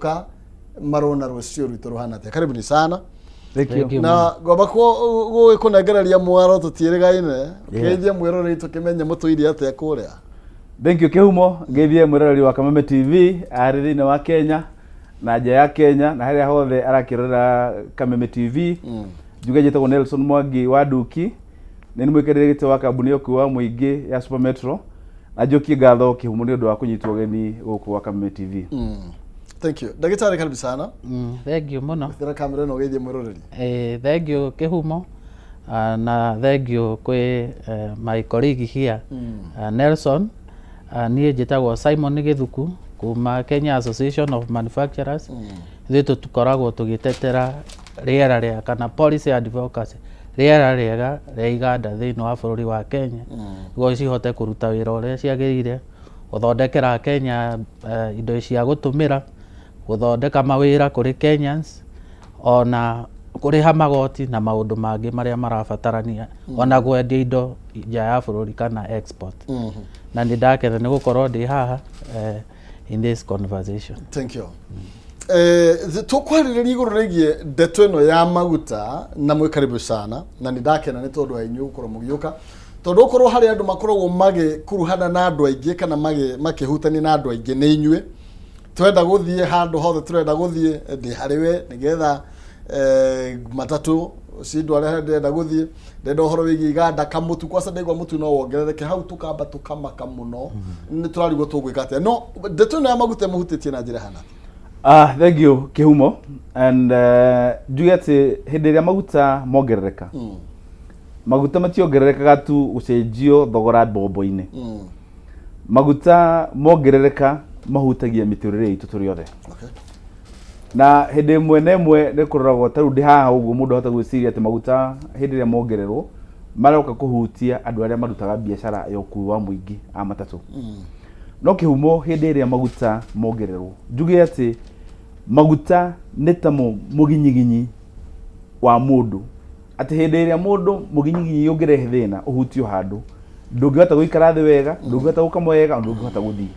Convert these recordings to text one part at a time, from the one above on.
Maroka marona rũciũ rwitũ rũhana atĩa. Karibuni sana. Thank you. Thank you. Na ngomba gũgĩkũnengereria mwaro tũtiĩrĩgaine, ũkĩgeithie mwĩroreri tũkĩmenye mũtũire atĩa kũrĩa. Thank you Kĩhumo, ngeithie mwĩroreri wa Kameme TV arĩ thĩinĩ wa Kenya na nja ya Kenya na harĩa hothe arakĩrorera Kameme TV. Njuge njĩtagwo Nelson Mwangi wa Nduki, nĩ nĩ mũikarĩri gĩtĩ wa kambuni ya ũkui wa mũingĩ ya Super Metro, na njokie ngatho Kĩhumo nĩ ũndũ wa kũnyitwo ũgeni gũkũ gwa Kameme TV. Thank you. Ndagĩtarĩ, karibu sana. Thank you mũno. Thĩra kamera ĩno ũgeithie mwĩroreri. Thank you Kĩhumo, na thank you kwĩ my colleague here, Nelson. Niĩ njĩtagwo Simon Gĩthuku kuma Kenya Association of Manufacturers. Ithuĩ tũkoragwo tũgĩtetera rĩera rĩa kana policy advocacy, rĩera rĩega rĩa iganda thĩinĩ wa bũrũri wa Kenya, nĩguo cihote kũruta wĩra ũrĩa ciagĩrĩire, gũthondekera Kenya indo cia gũtũmĩra, gũthondeka mawĩra kũrĩ Kenyans, ona kũrĩha magoti na maũndũ mangĩ marĩa marabatarania, ona kwendia indo nja ya bũrũri kana export. Na nĩ ndakena nĩ gũkorwo ndĩ haha in this conversation. Thank you. Tũkwarĩrĩria igũrũ rĩgiĩ ndeto ĩno ya maguta, na mwĩ karibu sana, na nĩ ndakena nĩ tondũ wa inyuĩ gũkorwo mũgĩũka, tondũ okorwo harĩ andũ makoragwo magĩkuruhana na andũ aingĩ kana makĩhutania na andũ aingĩ, nĩ inyuĩ. Twenda gũthiĩ handũ hothe tũrenda gũthiĩ, ndĩ harĩ we nĩgetha matatũ cindware harĩa ndĩrenda gũthiĩ. Ndĩrenda ũhoro wĩgiĩ iganda, kamũtu kwaca, ndaigua mũtu no wongerereke hau, tũkamba tũkamaka mũno, nĩ tũrarigwo tũgwĩka atĩa. No ndeto ĩno ya maguta ĩmũhutĩtie na njĩra hana? Ah, thank you Kĩhumo, and njuge atĩ hĩndĩ ĩrĩa maguta mongerereka, maguta mationgererekaga tu gũcenjio thogora mbombo-inĩ. Maguta mongerereka mahutagia mĩtũrĩre itũ tũrĩ othe. Na hĩndĩ ĩmwe na ĩmwe nĩ kũroragwo, ta rĩu ndĩ haha ũguo, mũndũ ahota gwĩciria atĩ maguta hĩndĩ ĩrĩa mongererwo maroka kũhutia andũ arĩa marutaga biacara ya ũkui wa mũingĩ a matatũ. No Kĩhumo, hĩndĩ ĩrĩa maguta mongererwo, njuge atĩ maguta nĩ tamo mũginyiginyi wa mũndũ, atĩ hĩndĩ ĩrĩa mũndũ mũginyiginyi ũngĩrehe thĩna ũhutio handũ, ndũngĩhota gũikara thĩ wega, ndũngĩhota gũkama wega, ndũngĩhota gũthiĩ.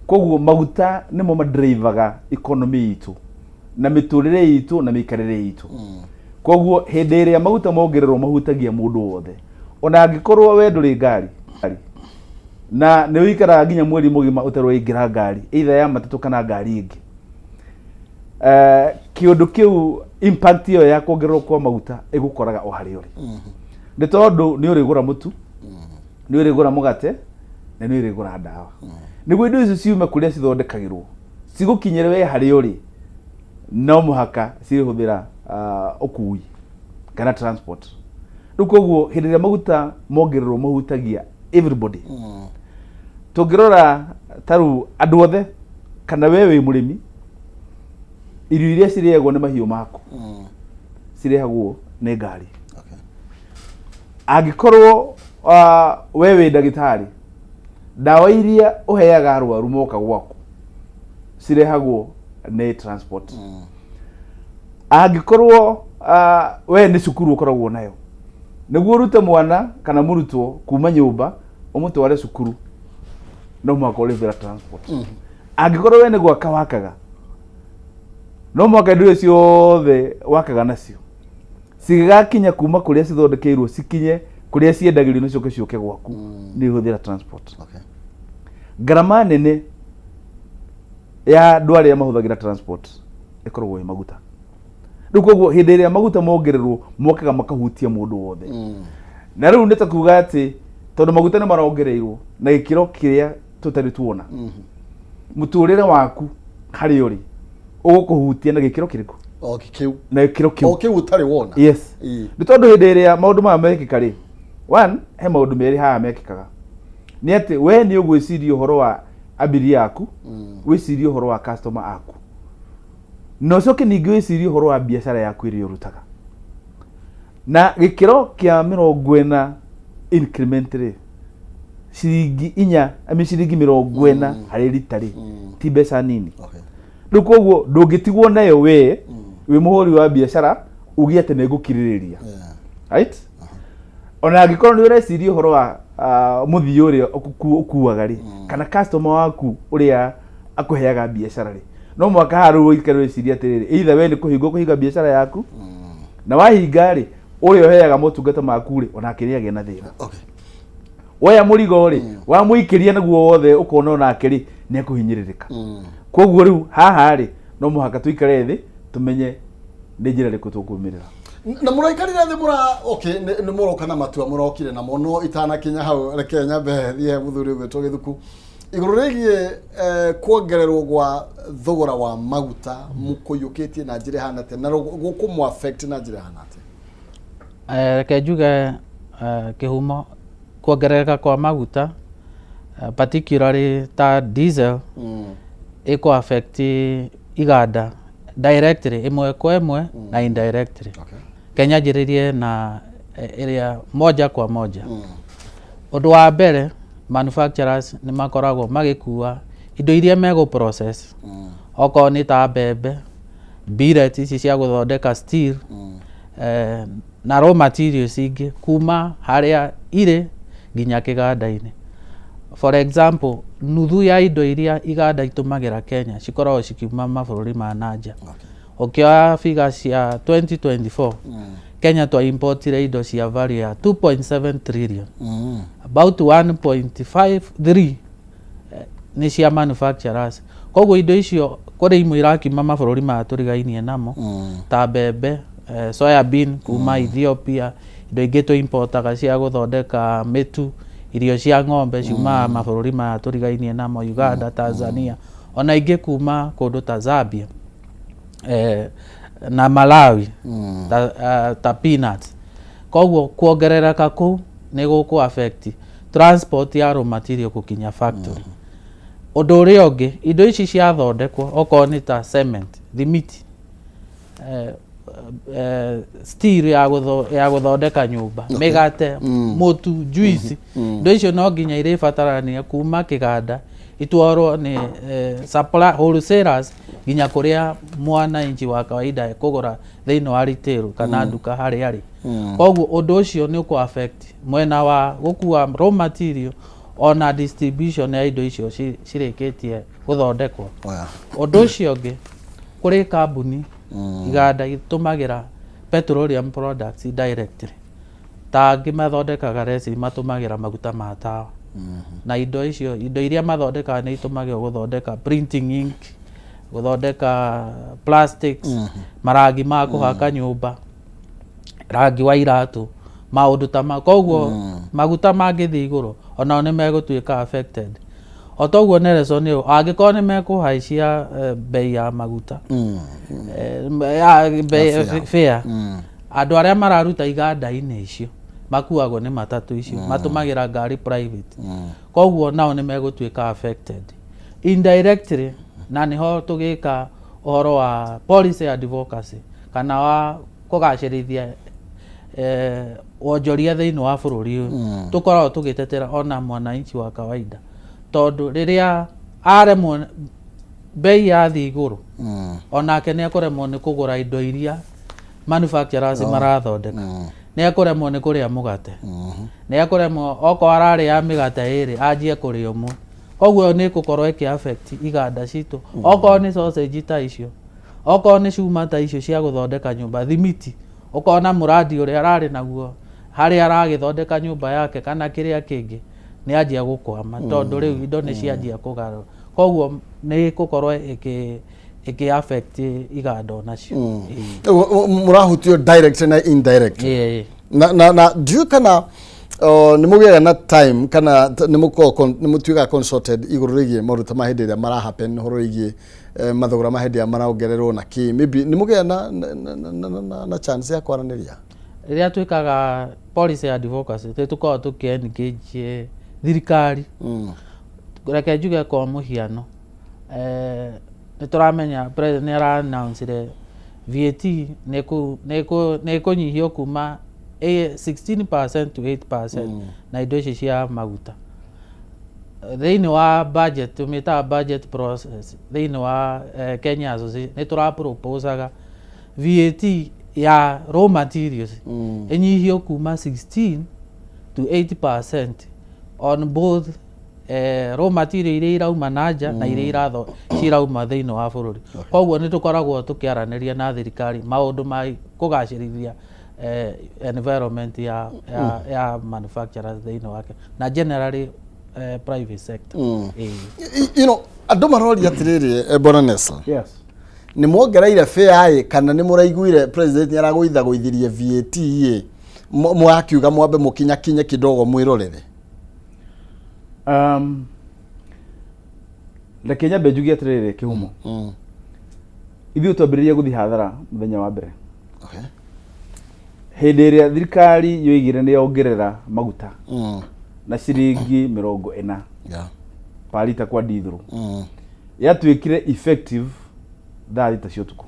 Koguo maguta nĩmo madrivaga economy itũ na mĩtũrĩre itũ na mĩikarĩre itũ. Koguo hĩndĩ ĩrĩa maguta mongererwo mahutagia mũndũ wothe, ona angĩkorwo we ndũrĩ ngari na nĩ ũikaraga nginya mweri mũgima ũtarĩ waingĩra ngari, either ya matatũ kana ngari ĩngĩ. Kĩũndũ kĩu, impact ĩyo ya kuongererwo kwa maguta ĩgũkoraga o harĩa ũrĩ, nĩ tondũ nĩ ũrĩgũra mũtu, nĩ ũrĩgũra mũgate na nĩ ũrĩgũra ndawa. Nĩguo indo icio ciume kũrĩa cithondekagĩrwo cigũkinyĩre we harĩa ũrĩ, no mũhaka cirĩhũthĩra ũkui kana transport. Rĩu koguo hĩndĩ ĩrĩa maguta mongererwo mahutagia everybody. Tũngĩrora ta rĩu andũ othe, kana we wĩ mũrĩmi, irio iria cirĩagwo nĩ mahiũ maku cirehagwo nĩ ngari. Angĩkorwo we wĩ ndagĩtarĩ, ndawa iria ũheaga arwaru moka gwaku cirehagwo nĩ transport. Angĩkorwo we nĩ cukuru ũkoragwo nayo, nĩguo ũrute mwana kana mũrutwo kuma nyũmba ũmũtware cukuru, no mũhaka ũrĩhĩra transport. Angĩkorwo we nĩ gwaka wakaga, no mũhaka indo icio ciothe wakaga nacio cigĩgakinya kuma kũrĩa cithondekeirwo cikinye kũrĩa ciendagĩrio nĩ ciũke ciũke gwaku, nĩ ũhũthĩra transport. Ngarama nene ya andũ arĩa mahũthagĩra transport ĩkoragwo ĩ maguta. Rĩu koguo hĩndĩ ĩrĩa maguta mongererwo mokaga makahutia mũndũ wothe. Na rĩu nĩ ta kuga atĩ tondũ maguta nĩ marongereirwo na gĩkĩro kĩrĩa tũtarĩ tuona, mũtũrĩre waku harĩa ũrĩ ũgũkũhutia na gĩkĩro kĩrĩkũ? O kĩu. Na gĩkĩro kĩu. O kĩu ũtarĩ wona. Yes. Nĩ tondũ hĩndĩ ĩrĩa maũndũ maya mekĩka rĩ, one, he maũndũ merĩ haha mekĩkaga, nĩ atĩ we nĩ ũgwĩciria ũhoro wa abiria aku, wĩcirie ũhoro wa customer aku, na ũcoke ningĩ wĩcirie ũhoro wa biacara yaku ĩrĩa ũrutaga. Na gĩkĩro kĩa 40 increment rĩ, ciringi inya, I mean, ciringi 40 harĩ rita rĩ, ti mbeca nini. Rĩu koguo ndũngĩtigwo nayo we wĩ mũhũri wa biacara uge atĩ nĩ ngũkirĩrĩria. Right, ona angĩkorwo nĩ ũreciria ũhoro wa mũthii ũrĩa ũkuaga rĩ, kana customer waku ũrĩa akũheaga biacara rĩ, No mũhaka haha rĩu ũikare wĩcirie atĩrĩrĩ, either we nĩ kũhinga ũkũhinga biacara yaku, na wahinga rĩ, ũrĩa ũheaga motungata maku rĩ, onake nĩ agĩa na thĩna. Woya mũrigo rĩ, wamũikĩria naguo wothe, ũkona onake rĩ nĩ ekũhinyĩrĩrĩka. Koguo rĩu haha rĩ, no mũhaka tũikare thĩ tũmenye nĩ njĩra ĩrĩkũ tũkũrũmĩrĩra. Na mũraikarire thĩ mũra, okay, nĩ mũroka na matua mũrokire namo, no itanakinya hau reke nyambe thiĩ he mũthuri ũgwĩtwo Gĩthuku igũrũ rĩgiĩ kuongererwo gwa thogora wa maguta mũkũiyũkĩtie na njĩra ĩhana atĩa na gũkũmũ affect na njĩra ĩhana atĩa? Reke njuge kĩhumo kuongerereka kwa maguta, particularly ta diesel, ĩkũ affect iganda directly ĩmwe kwa ĩmwe na indirectly. Kenya njĩrĩrie na ĩrĩa moja kwa moja. Ũndũ wa mbere, manufacturers nĩ makoragwo magĩkua indo iria megũ process, okorwo nĩ ta mbembe, billet ici cia gũthondeka steel, na raw materials ingĩ kuma harĩa irĩ nginya kĩganda-inĩ. For example, nuthu ya indo iria iganda itũmagĩra Kenya cikoragwo cikiuma mabũrũri ma nanja. Ũkĩoya figure cia 2024, Kenya twa importire indo cia value ya 2.7 trillion. About 1.53 nĩ cia manufacturers. Koguo indo icio kũrĩ imwe irakiuma mabũrũri maya tũrigainie namo, ta mbembe, soya bean kuma Ethiopia, indo ingĩ tũ importaga cia gũthondeka mĩtu, irio cia ng'ombe ciumaga mabũrũri maya tũrigainie namo, Uganda, Tanzania, ona ingĩ kuma kũndũ ta Zambia na Malawi, ta peanuts. Koguo kuongerereka kũu nĩ gũkũ affect transport ya raw material gũkinya factory. Ũndũ ũrĩa ũngĩ, indo ici ciathondekwo, okorwo nĩ ta cement, thimiti, steel ya gũthondeka nyũmba, mĩgate, mũtu, juice, indo icio no nginya irĩbatarania kuma kĩganda itwarwo nĩ supply wholesalers nginya kũrĩa mwananchi wa kawaida ekũgũra thĩinĩ wa retail kana nduka harĩa arĩ. Koguo ũndũ ũcio nĩ ũkũ affect mwena wa gũkua raw material ona distribution ya indo icio cirĩkĩtie gũthondekwo. Ũndũ ũcio ũngĩ, kũrĩ kambuni, iganda itũmagĩra petroleum products directly, ta angĩ mathondekaga resin, matũmagĩra maguta ma tawa, na indo icio, indo iria mathondekaga nĩ itũmagĩrwo gũthondeka printing ink, gũthondeka plastics, marangi ma kũhaka nyũmba, rangi wa iratũ, maũndũ ta mau. Koguo maguta mangĩthiĩ igũrũ, onao nĩ megũtuĩka affected. O toguo Nelson, angĩkorwo nĩ mekũhaicia bei ya maguta, ya bei fare, andũ arĩa mararuta iganda-inĩ icio makuagwo nĩ matatũ icio, matũmagĩra ngari private, koguo nao nĩ megũtuĩka affected indirectly. Na nĩho tũgĩka ũhoro wa policy advocacy kana wa kũgacĩrithia wonjoria thĩinĩ wa bũrũri ũyũ, tũkoragwo tũgĩtetera ona mwananchi wa kawaida, tondũ rĩrĩa aremwo, bei yathiĩ igũrũ, onake nĩ ekũremwo nĩ kũgũra indo iria manufacturers marathondeka, nĩ ekũremwo nĩ kũrĩa mũgate, nĩ ekũremwo, okorwo ararĩa mĩgate ĩrĩ anjie kũrĩa ũmwe. Koguo nĩ ĩgũkorwo ĩkĩ affect iganda citũ, okorwo nĩ sausage ta icio, okorwo nĩ cuma ta icio cia gũthondeka nyũmba, thimiti, ũkona mũrandi ũrĩa ararĩ naguo harĩa aragĩthondeka nyũmba yake kana kĩrĩa kĩngĩ nĩ anjia gũkwama, tondũ rĩu indo nĩ cianjia kũgarũra. Koguo nĩ ĩgũkorwo ĩkĩ affect iganda onacio. Ĩĩ. Mũrahutio direct na indirect. Ĩĩ. Na ndiũĩ kana nĩ mũgĩaga na time kana nĩ mũkoragwo nĩ mũtuĩkaga consulted igũrũ rĩgiĩ maũndũ ta ma hĩndĩ ĩrĩa mara happen, ũhoro wĩgiĩ mathogora ma hĩndĩ ĩrĩa marongererwo na kĩ, maybe nĩ mũgĩaga na chance ya kwaranĩria? Rĩrĩa twĩkaga policy advocacy, nĩ tũkoragwo tũkĩ engage thirikari. Reke njuge kwa mũhiano, nĩ tũramenya president nĩ ara announcire VAT nĩ ĩkũnyihio kuma 16% to 8% na indo ici cia maguta. Thĩinĩ wa budget, tũmĩtaga budget process, thĩinĩ wa Kenya Association nĩ tũra proposaga VAT ya raw materials ĩnyihio kuma 16 to 8% on both. raw material iria irauma na nja na iria cirauma thĩinĩ wa bũrũri. Koguo nĩ tũkoragwo tũkĩaranĩria na thirikari maũndũ ma kũgacĩrithia environment ya manufacturers thĩinĩ wake na generally private sector. Ĩĩ. Andũ maroria atĩrĩrĩ, bwana Nessa, Yes. nĩ mwongereire fare ĩ kana nĩ mũraiguire president nĩ aragũithagũithirie VAT ĩ mũrakiuga mwambe mũkinyakinye kidogo mwĩrorere? Reke nyambe njuge atĩrĩrĩ, Kĩhumo, ithuĩ twambĩrĩria gũthiĩ hathara mũthenya wa mbere hĩndĩ ĩrĩa thirikari yoigire nĩ yongerera maguta na ciringi 40 per lita kwa ndithũrũ. Yatuĩkire effective thaa 6 cia ũtukũ.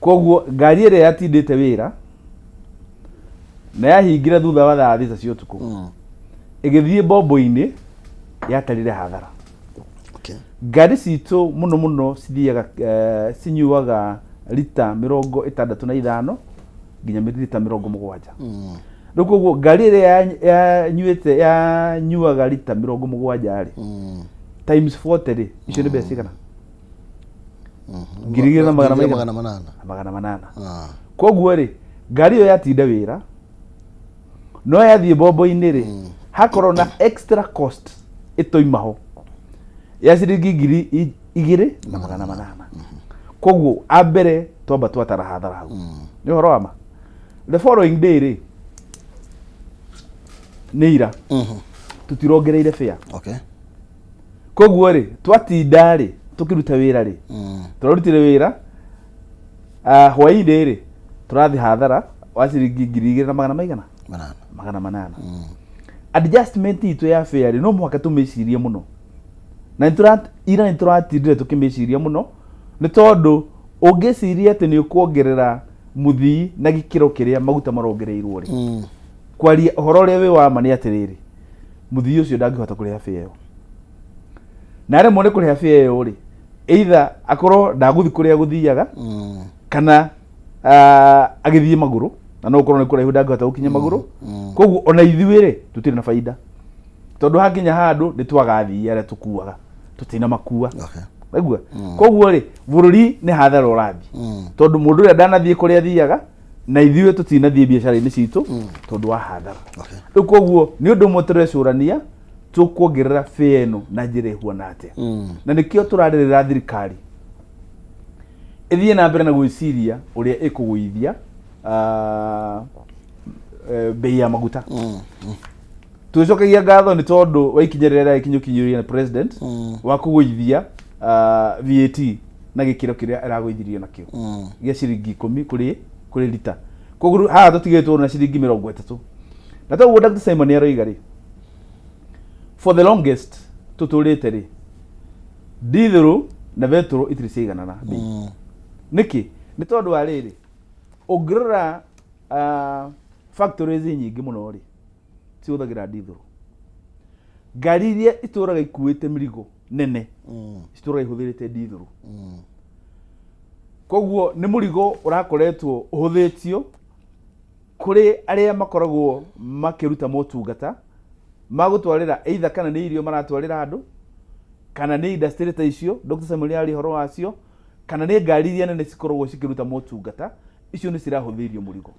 Koguo ngari ĩrĩa yatindĩte wĩra na yahingire thutha wa thaa 6 cia ũtukũ ĩgĩthiĩ mbombo-inĩ yatarire hathara. Ngari citũ mũno mũno cithiaga, cinyuaga rita 65 nginya rita 70. Rĩu koguo ngari ĩrĩa yanyuĩte yanyuaga rita 70 rĩ, times 40 rĩ, icio nĩ mbeca cigana? 2,000 na magana 2,800. Maigana? 800. Koguo rĩ, ngari ĩyo yatinda wĩra no yathiĩ mbombo-inĩ rĩ, hakorwo na extra cost ĩtoima ho ya ciringi 2,800. Koguo a mbere twamba twatara hathara hau. Nĩ ũhoro wa ma. The following day rĩ, nĩ ira, tũtirongereire fare. Koguo rĩ, twatinda rĩ tũkĩruta wĩra rĩ, tũrarutire wĩra hwainĩ rĩ, tũrathiĩ hathara wa ciringi 2,000 na magana maigana? 800. 800. Adjustment itũ ya fare rĩ, no mũhaka tũmĩcirie mũno na ira nĩ tũratindire tũkĩmĩciria mũno, nĩ tondũ ũngĩciria atĩ nĩ ũkuongerera mũthii na gĩkĩro kĩrĩa maguta marongereirwo rĩ, kwaria ũhoro ũrĩa wĩ wa ma nĩ atĩrĩrĩ, mũthii ũcio ndangĩhota kũrĩha fare ĩyo, na aremwo nĩ kũrĩha fare ĩyo rĩ, either akorwo ndagũthi kũrĩa gũthiaga kana agĩthiĩ magũrũ, na no ũkorwo nĩ kũraihu ndangĩhota gũkinya magũrũ. Koguo ona ithuĩ rĩ, tũtirĩ na baida, tondũ hakinya handũ nĩ twaga athii arĩa tũkuaga, tũtina makua. Waigua? Koguo rĩ, bũrũri nĩ hathara ũrathiĩ, tondũ mũndũ ũrĩa ndanathiĩ kũrĩa athiaga na ithuĩ tũtinathiĩ biacara-inĩ citũ tondũ wa hathara. Rĩu koguo nĩ ũndũ ũmwe tũrecũrania tũkuongerera fare ĩno na njĩra ĩhuana atĩa, na nĩkĩo tũrarĩrĩra thirikari ĩthiĩ na mbere na gwĩciria ũrĩa ĩkũgũithia bei ya maguta. Tũgĩcokagia ngatho nĩ tondũ wa ikinya rĩrĩa rĩrakinyũkinyĩrio nĩ president wa kũgũithia VAT na gĩkĩro kĩrĩa ĩragũithirie nakĩo gĩa ciringi 10 kũrĩ rita. Koguo rĩu haha tũtigĩtwo na ciringi 30, na toguo Dr. Simon aroiga rĩ, for the longest tũtũrĩte rĩ, ndithũrũ na betũrũ itirĩ ciaiganana bei. Nĩkĩ? Nĩ tondũ wa rĩrĩ, ũngĩrora factories nyingĩ mũno rĩ, cihũthagĩra ndithũrũ. Ngari iria itũraga ikuĩte mĩrigo nene citũraga ihũthĩrĩte ndithũrũ. Koguo nĩ mũrigo ũrakoretwo ũhũthĩtio kũrĩ arĩa makoragwo makĩruta motungata ma gũtwarĩra, either kana nĩ irio maratwarĩra andũ, kana nĩ industry ta icio Dr. Samuel aria ũhoro wacio, kana nĩ ngari iria nene cikoragwo cikĩruta motungata icio, nĩ cirahũthĩirio mũrigo.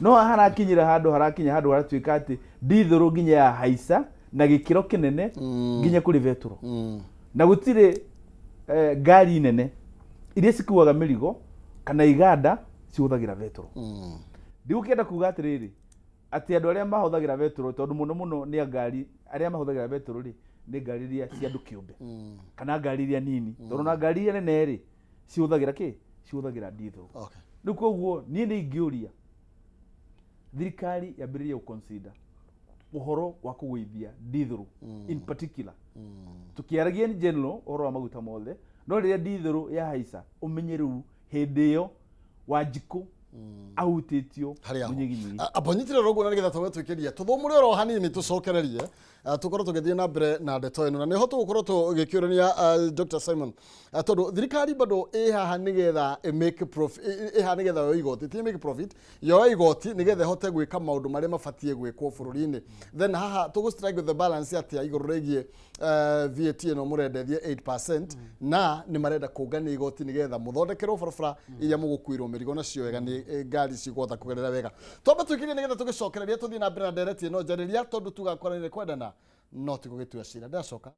No haha harakinyĩra handũ, harakinya handũ haratuĩka atĩ ndithũrũ nginya ya haica na gĩkĩro kĩnene nginya kũrĩ betũrũ, na gũtirĩ ngari nene iria cikuaga mĩrigo kana iganda cihũthagĩra betũrũ. Ndigũkĩenda kuga atĩrĩrĩ, atĩ andũ arĩa mahũthagĩra betũrũ, tondũ mũno mũno nĩ a ngari arĩa mahũthagĩra betũrũ rĩ, nĩ ngari iria cia andũ kĩũmbe kana ngari iria nini, tondũ na ngari iria nene rĩ, cihũthagĩra kĩ? Cihũthagĩra diesel. Rĩu koguo niĩ nĩ ingĩũria thirikari yambĩrĩrie gũconsider ũhoro wa kũgũithia diesel in particular. Tũkĩaragia in general ũhoro wa maguta mothe, no rĩrĩa diesel yahaica, ũmenye rĩu hĩndĩ ĩyo Wanjikũ ahutĩtio Harĩa ho. Mũnyiginyigi. Amba nyitĩrĩra ũguo na nĩgetha tũge twĩkĩrie tũthũmũre oro hanini tũcokererie. Tũkorwo tũgĩthiĩ na mbere na ndeto ĩno, na nĩho tũgũkorwo tũgĩkĩũrania Dr. Simon, tondũ thirikari bado ĩ haha nĩgetha ĩ make profit, ĩ haha nĩgetha yoe igoti, ti make profit, yoe igoti nĩgetha ĩhote gwĩka maũndũ marĩa mabatiĩ gwĩkwo bũrũri-inĩ. Then haha tũgũ strike the balance atĩa igũrũ rĩgiĩ VAT ĩno mũrenda ĩthiĩ 8%, na nĩ marenda kũngania igoti nĩgetha mũthondekerwo barabara iria mũgũkuĩrwo mĩrigo nacio wega, nĩ ngari cikũhota kũgerera wega? Twambe twĩkĩrie nĩgetha tũgĩcokereria tũthiĩ na mbere na ndereti ĩno njarĩria, tondũ tuga kwaranĩria kwendana no ti gũgĩtua cira. Ndacoka.